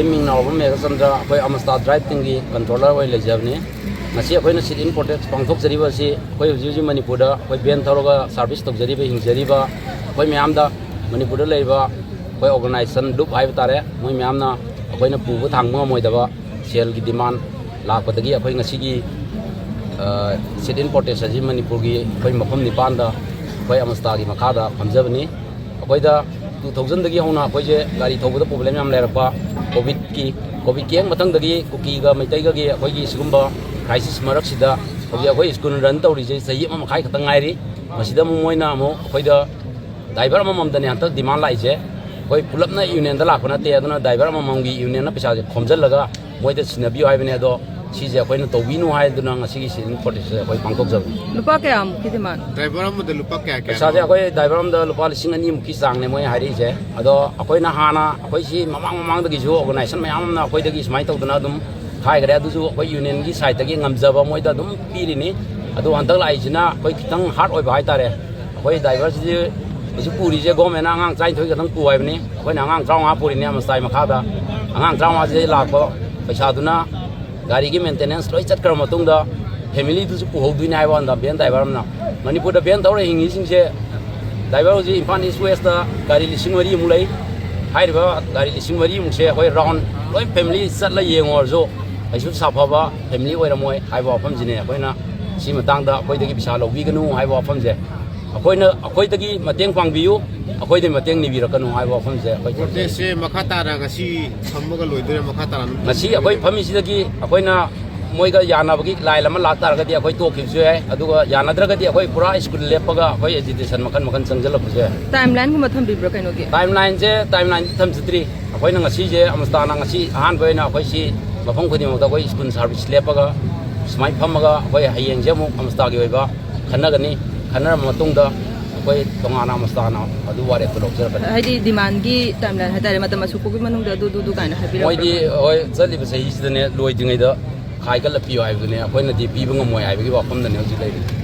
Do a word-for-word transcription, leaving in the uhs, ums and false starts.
ꯑꯩ ꯃꯤꯡ ꯅꯥꯎꯔꯕꯝ ꯃꯦꯘꯆꯟꯗ꯭ꯔ, ꯑꯩꯈꯣꯏ ꯑꯃꯁꯇꯥ ꯗ꯭ꯔꯥꯏꯕ ꯇꯤꯝꯒꯤ ꯀꯟꯇ꯭ꯔꯣꯂꯔ ꯑꯣꯏꯅ ꯂꯩꯖꯕꯅꯤ꯫ ꯉꯁꯤ ꯑꯩꯈꯣꯏꯅ ꯁꯤꯠ ꯏꯟ ꯄ꯭ꯔꯣꯇꯦꯁ ꯄꯥꯡꯊꯣꯛꯆꯔꯤꯕ ꯑꯁꯤ ꯑꯩꯈꯣꯏ ꯍꯧꯖꯤꯛ ꯍꯧꯖꯤꯛ ꯃꯅꯤꯄꯨꯔꯗ ꯑꯩꯈꯣꯏ ꯚꯦꯟ ꯊꯧꯔꯒ ꯁꯥꯔꯚꯤꯁ ꯇꯧꯖꯔꯤꯕ, ꯍꯤꯡꯖꯔꯤꯕ ꯑꯩꯈꯣꯏ ꯃꯌꯥꯝꯗ, ꯃꯅꯤꯄꯨꯔꯗ ꯂꯩꯔꯤꯕ ꯑꯩꯈꯣꯏ ꯑꯣꯔꯒꯅꯥꯏꯖꯦꯁꯟ ꯂꯨꯞ ꯍꯥꯏꯕ ꯇꯥꯔꯦ, ꯃꯣꯏ ꯃꯌꯥꯝꯅ ꯑꯩꯈꯣꯏꯅ ꯄꯨꯕ ꯊꯥꯡꯕ ꯉꯝꯃꯣꯏꯗꯕ ꯁꯦꯜꯒꯤ ꯗꯤꯃꯥꯟ ꯂꯥꯛꯄꯗꯒꯤ ꯑꯩꯈꯣꯏ ꯉꯁꯤꯒꯤ, ꯑ, ꯁꯤꯠ ꯏꯟ ꯄ꯭ꯔꯣꯇꯦꯁ ꯑꯁꯤ ꯃꯅꯤꯄꯨꯔꯒꯤ ꯑꯩꯈꯣꯏ ꯃꯐꯝ ꯅꯤꯄꯥꯟꯗ ꯑꯩꯈꯣꯏ ꯑꯃꯁꯇꯥꯒꯤ ꯃꯈꯥꯗ ꯐꯝꯖꯕꯅꯤ꯫ ꯑꯩꯈꯣꯏꯗ ꯇꯨ ꯊꯥꯎꯖꯟꯗꯒꯤ ꯍꯧꯅ ꯑꯩꯈꯣꯏꯁꯦ ꯒꯥꯔꯤ ꯊꯧꯕꯗ ꯄ꯭ꯔꯣꯕ꯭ꯂꯦꯝ ꯌꯥꯝ ꯂꯩꯔꯛꯄ, ꯀꯣꯚꯤꯗꯀꯤ, ꯀꯣꯚꯤꯗꯀꯤ ꯍꯦꯛ ꯃꯊꯪꯗꯒꯤ ꯀꯨꯀꯤꯒ ꯃꯩꯇꯩꯒꯒꯤ ꯑꯩꯈꯣꯏꯒꯤ ꯁꯤꯒꯨꯝꯕ ꯀ꯭ꯔꯥꯏꯁꯤꯁ ꯃꯔꯛꯁꯤꯗ ꯍꯧꯖꯤꯛ ꯑꯩꯈꯣꯏ ꯁ꯭ꯀꯨꯜ ꯔꯟ ꯇꯧꯔꯤꯁꯦ ꯆꯍꯤ ꯑꯃ ꯃꯈꯥꯏ ꯈꯛꯇ ꯉꯥꯏꯔꯤ꯫ ꯃꯁꯤꯗ ꯑꯃꯨꯛ ꯃꯣꯏꯅ ꯑꯃꯨꯛ ꯑꯩꯈꯣꯏꯗ ꯗ꯭ꯔꯥꯏꯚꯔ ꯑꯃꯃꯝꯗꯅꯦ ꯍꯟꯗꯛ ꯗꯤꯃꯥꯟ ꯂꯥꯛꯏꯁꯦ꯫ ꯑꯩꯈꯣꯏ ꯄꯨꯂꯞꯅ ꯌꯨꯅꯤꯌꯟꯗ ꯂꯥꯛꯄ ꯅꯠꯇꯦ, ꯑꯗꯨꯅ ꯗ꯭ꯔꯥꯏꯚꯔ ꯑꯃꯃꯝꯒꯤ ꯌꯨꯅꯤꯌꯟꯅ ꯄꯩꯁꯥꯁꯦ ꯈꯣꯝꯖꯤꯜꯂꯒ ꯃꯣꯏꯗ ꯁꯤꯟꯅꯕꯤꯌꯨ ꯍꯥꯏꯕꯅꯦ꯫ ꯑꯗꯣ ꯁꯤꯁꯦ ꯑꯩꯈꯣꯏꯅ ꯇꯧꯕꯤꯅꯨ ꯍꯥꯏꯗꯨꯅ ꯉꯁꯤꯒꯤ ꯁꯤꯠ ꯏꯟ ꯄ꯭ꯔꯣꯇꯦꯁꯁꯦ ꯑꯩꯈꯣꯏ ꯄꯥꯡꯊꯣꯛꯆꯕꯅꯤ꯫ ꯂꯨꯄꯥ ꯀꯌꯥꯃꯨꯛꯀꯤ ꯗꯤꯃꯥꯟ? ꯗ꯭ꯔꯥꯏꯚꯔ ꯑꯃꯗ ꯂꯨꯄꯥ ꯀꯌꯥ ꯀꯌꯥꯅꯣ? ꯄꯩꯁꯥꯁꯦ ꯑꯩꯈꯣꯏ ꯗ꯭ꯔꯥꯏꯚꯔ ꯑꯃꯗ ꯂꯨꯄꯥ ꯂꯤꯁꯤꯡ ꯑꯅꯤꯃꯨꯛꯀꯤ ꯆꯥꯡꯅꯦ ꯃꯣꯏ ꯍꯥꯏꯔꯛꯏꯁꯦ꯫ ꯑꯗꯣ ꯑꯩꯈꯣꯏꯅ ꯍꯥꯟꯅ, ꯑꯩꯈꯣꯏ ꯁꯤ ꯃꯃꯥꯡ ꯃꯃꯥꯡꯗꯒꯤꯁꯨ ꯑꯣꯔꯒꯅꯥꯏꯖꯦꯁꯟ ꯃꯌꯥꯝ ꯑꯃꯅ ꯑꯩꯈꯣꯏꯗꯒꯤ ꯁꯨꯃꯥꯏꯅ ꯇꯧꯗꯅ ꯑꯗꯨꯝ ꯍꯥꯏꯈ꯭ꯔꯦ꯫ ꯑꯗꯨꯁꯨ ꯑꯩꯈꯣꯏ ꯌꯨꯅꯤꯌꯟꯒꯤ ꯁꯥꯏꯠꯇꯒꯤ ꯉꯝꯖꯕ ꯃꯣꯏꯗ ꯑꯗꯨꯝ ꯄꯤꯔꯤꯅꯤ꯫ ꯑꯗꯣ ꯍꯟꯗꯛ ꯂꯥꯛꯏꯁꯤꯅ ꯑꯩꯈꯣꯏ ꯈꯤꯇꯪ ꯍꯥꯔꯠ ꯑꯣꯏꯕ ꯍꯥꯏꯇꯥꯔꯦ꯫ ꯑꯩꯈꯣꯏ ꯗ꯭ꯔꯥꯏꯚꯔꯁꯤꯗꯤ ꯍꯧꯖꯤꯛ ꯄꯨꯔꯤꯁꯦ ꯒꯣꯔꯃꯦꯟꯅ ꯑꯉꯥꯡ ꯇꯔꯥꯅꯤꯊꯣꯏ ꯈꯛꯇꯪ ꯄꯨ ꯍꯥꯏꯕꯅꯤ꯫ ꯑꯩꯈꯣꯏꯅ ꯑꯉꯥꯡ ꯇꯔꯥꯃꯉꯥ ꯄꯨꯔꯤꯅꯦ ꯑꯃꯁꯇꯥꯏ ꯃꯈꯥꯗ꯫ ꯑꯉꯥꯡ ꯇꯔꯥꯃꯉꯥꯁꯤꯗꯒꯤ ꯂꯥꯛꯄ ꯄꯩꯁꯥꯗꯨꯅ ꯒꯥꯔꯤꯒꯤ ꯃꯦꯟꯇꯦꯅꯦꯟꯁ ꯂꯣꯏ ꯆꯠꯈ꯭ꯔꯕ ꯃꯇꯨꯡꯗ ꯐꯦꯃꯤꯂꯤꯗꯨꯁꯨ ꯄꯨꯍꯧꯗꯣꯏꯅꯦ ꯍꯥꯏꯕ ꯋꯥꯅꯤꯗ ꯚꯦꯟ ꯗ꯭ꯔꯥꯏꯚꯔ ꯑꯃꯅ꯫ ꯃꯅꯤꯄꯨꯔꯗ ꯚꯦꯟ ꯊꯧꯔ ꯍꯤꯡꯉꯤꯁꯤꯡꯁꯦ, ꯗ꯭ꯔꯥꯏꯚꯔ ꯍꯧꯖꯤꯛ ꯏꯝꯐꯥꯜ ꯏꯁ ꯋꯦꯁꯇ ꯒꯥꯔꯤ ꯂꯤꯁꯤꯡ ꯃꯔꯤꯃꯨꯛ ꯂꯩ꯫ ꯍꯥꯏꯔꯤꯕ ꯒꯥꯔꯤ ꯂꯤꯁꯤꯡ ꯃꯔꯤꯃꯨꯛꯁꯦ ꯑꯩꯈꯣꯏ ꯔꯥꯎꯟ ꯂꯣꯏ ꯐꯦꯃꯤꯂꯤ ꯆꯠꯂ ꯌꯦꯡꯉꯨꯔꯁꯨ ꯀꯩꯁꯨ ꯁꯥꯐꯕ ꯐꯦꯃꯤꯂꯤ ꯑꯣꯏꯔꯝꯃꯣꯏ ꯍꯥꯏꯕ ꯋꯥꯐꯝꯁꯤꯅꯦ꯫ ꯑꯩꯈꯣꯏꯅ ꯁꯤ ꯃꯇꯥꯡꯗ ꯑꯩꯈꯣꯏꯗꯒꯤ ꯄꯩꯁꯥ ꯂꯧꯕꯤꯒꯅꯨ ꯍꯥꯏꯕ ꯋꯥꯐꯝꯁꯦ꯫ ꯑꯩꯈꯣꯏꯅ, ꯑꯩꯈꯣꯏꯗꯒꯤ ꯃꯇꯦꯡ ꯄꯥꯡꯕꯤꯌꯨ, ꯑꯩꯈꯣꯏꯗꯒꯤ ꯃꯇꯦꯡ ꯅꯤꯕꯤꯔꯛꯀꯅꯨ ꯍꯥꯏꯕ ꯋꯥꯐꯝꯁꯦ ꯑꯩꯈꯣꯏ ꯊꯝꯖꯩ꯫ ꯄ꯭ꯔꯣꯇꯦꯁꯁꯦ ꯃꯈꯥ ꯇꯥꯅ ꯉꯁꯤ ꯐꯝꯃꯒ ꯂꯣꯏꯗꯣꯏꯔꯥ? ꯃꯈꯥ ꯇꯥꯅ ꯑꯗꯨꯝ ꯉꯁꯤ ꯑꯩꯈꯣꯏ ꯐꯝꯃꯤꯁꯤꯗꯒꯤ ꯑꯩꯈꯣꯏꯅ ꯃꯣꯏꯒ ꯌꯥꯅꯕꯒꯤ ꯂꯥꯏꯟ ꯑꯃ ꯂꯥꯛ ꯇꯥꯔꯒꯗꯤ ꯑꯩꯈꯣꯏ ꯇꯣꯛꯈꯤꯕꯁꯨ ꯌꯥꯏ, ꯑꯗꯨꯒ ꯌꯥꯅꯗ꯭ꯔꯒꯗꯤ ꯑꯩꯈꯣꯏ ꯄꯨꯔꯥ ꯁ꯭ꯀꯨꯜ ꯂꯦꯞꯄꯒ ꯑꯩꯈꯣꯏ ꯑꯦꯖꯤꯇꯦꯁꯟ ꯃꯈꯜ ꯃꯈꯜ ꯆꯪꯁꯤꯜꯂꯛꯄꯁꯨ ꯌꯥꯏ꯫ ꯇꯥꯏꯝ ꯂꯥꯏꯟꯒꯨꯝꯕ ꯊꯝꯕꯤꯕ꯭ꯔꯥ ꯀꯩꯅꯣꯒꯤ? ꯇꯥꯏꯝ ꯂꯥꯏꯟꯁꯦ, ꯇꯥꯏꯝ ꯂꯥꯏꯟꯗꯤ ꯊꯝꯖꯗ꯭ꯔꯤ꯫ ꯑꯩꯈꯣꯏꯅ ꯉꯁꯤꯁꯦ ꯑꯃꯁꯇꯥꯅ ꯉꯁꯤ ꯑꯍꯥꯟꯕ ꯑꯣꯏꯅ ꯑꯩꯈꯣꯏ ꯁꯤ ꯃꯐꯝ ꯈꯨꯗꯤꯡꯃꯛꯇ ꯑꯩꯈꯣꯏ ꯁ꯭ꯀꯨꯜ ꯁꯥꯔꯚꯤꯁ ꯂꯦꯞꯄꯒ ꯁꯨꯃꯥꯏꯅ ꯐꯝꯃꯒ ꯑꯩꯈꯣꯏ ꯍꯌꯦꯡꯁꯦ ꯑꯃꯨꯛ ꯑꯃꯁꯇꯥꯒꯤ ꯑꯣꯏꯕ ꯈꯟꯅꯒꯅꯤ꯫ ꯈꯟꯅꯔꯕ ꯃꯇꯨꯡꯗ ꯑꯩꯈꯣꯏ ꯇꯣꯉꯥꯟꯅ ꯑꯃꯁꯇꯥꯅ ꯑꯗꯨ ꯋꯥꯔꯦꯞꯇꯨ ꯂꯧꯖꯔꯛꯀꯅꯤ꯫ ꯍꯥꯏꯗꯤ ꯗꯤꯃꯥꯟꯒꯤ ꯇꯥꯏꯝ ꯂꯥꯏꯟ ꯍꯥꯏꯇꯥꯔꯦ, ꯃꯇꯝ ꯑꯁꯨꯛ ꯐꯥꯎꯒꯤ ꯃꯅꯨꯡꯗ ꯑꯗꯨ, ꯑꯗꯨ, ꯑꯗꯨ ꯀꯥꯏꯅ ꯍꯥꯏꯕꯤꯔꯛꯄ꯭ꯔꯥ? ꯃꯣꯏꯗꯤ, ꯍꯣꯏ, ꯆꯠꯂꯤꯕ ꯆꯍꯤꯁꯤꯗꯅꯦ ꯂꯣꯏꯗ꯭ꯔꯤꯉꯩꯗ ꯈꯥꯏꯒꯠꯂ ꯄꯤꯌꯨ ꯍꯥꯏꯕꯗꯨꯅꯦ, ꯑꯩꯈꯣꯏꯅꯗꯤ ꯄꯤꯕ ꯉꯝꯃꯣꯏ ꯍꯥꯏꯕꯒꯤ ꯋꯥꯐꯝꯗꯅꯦ ꯍꯧꯖꯤꯛ ꯂꯩꯔꯤꯁꯦ꯫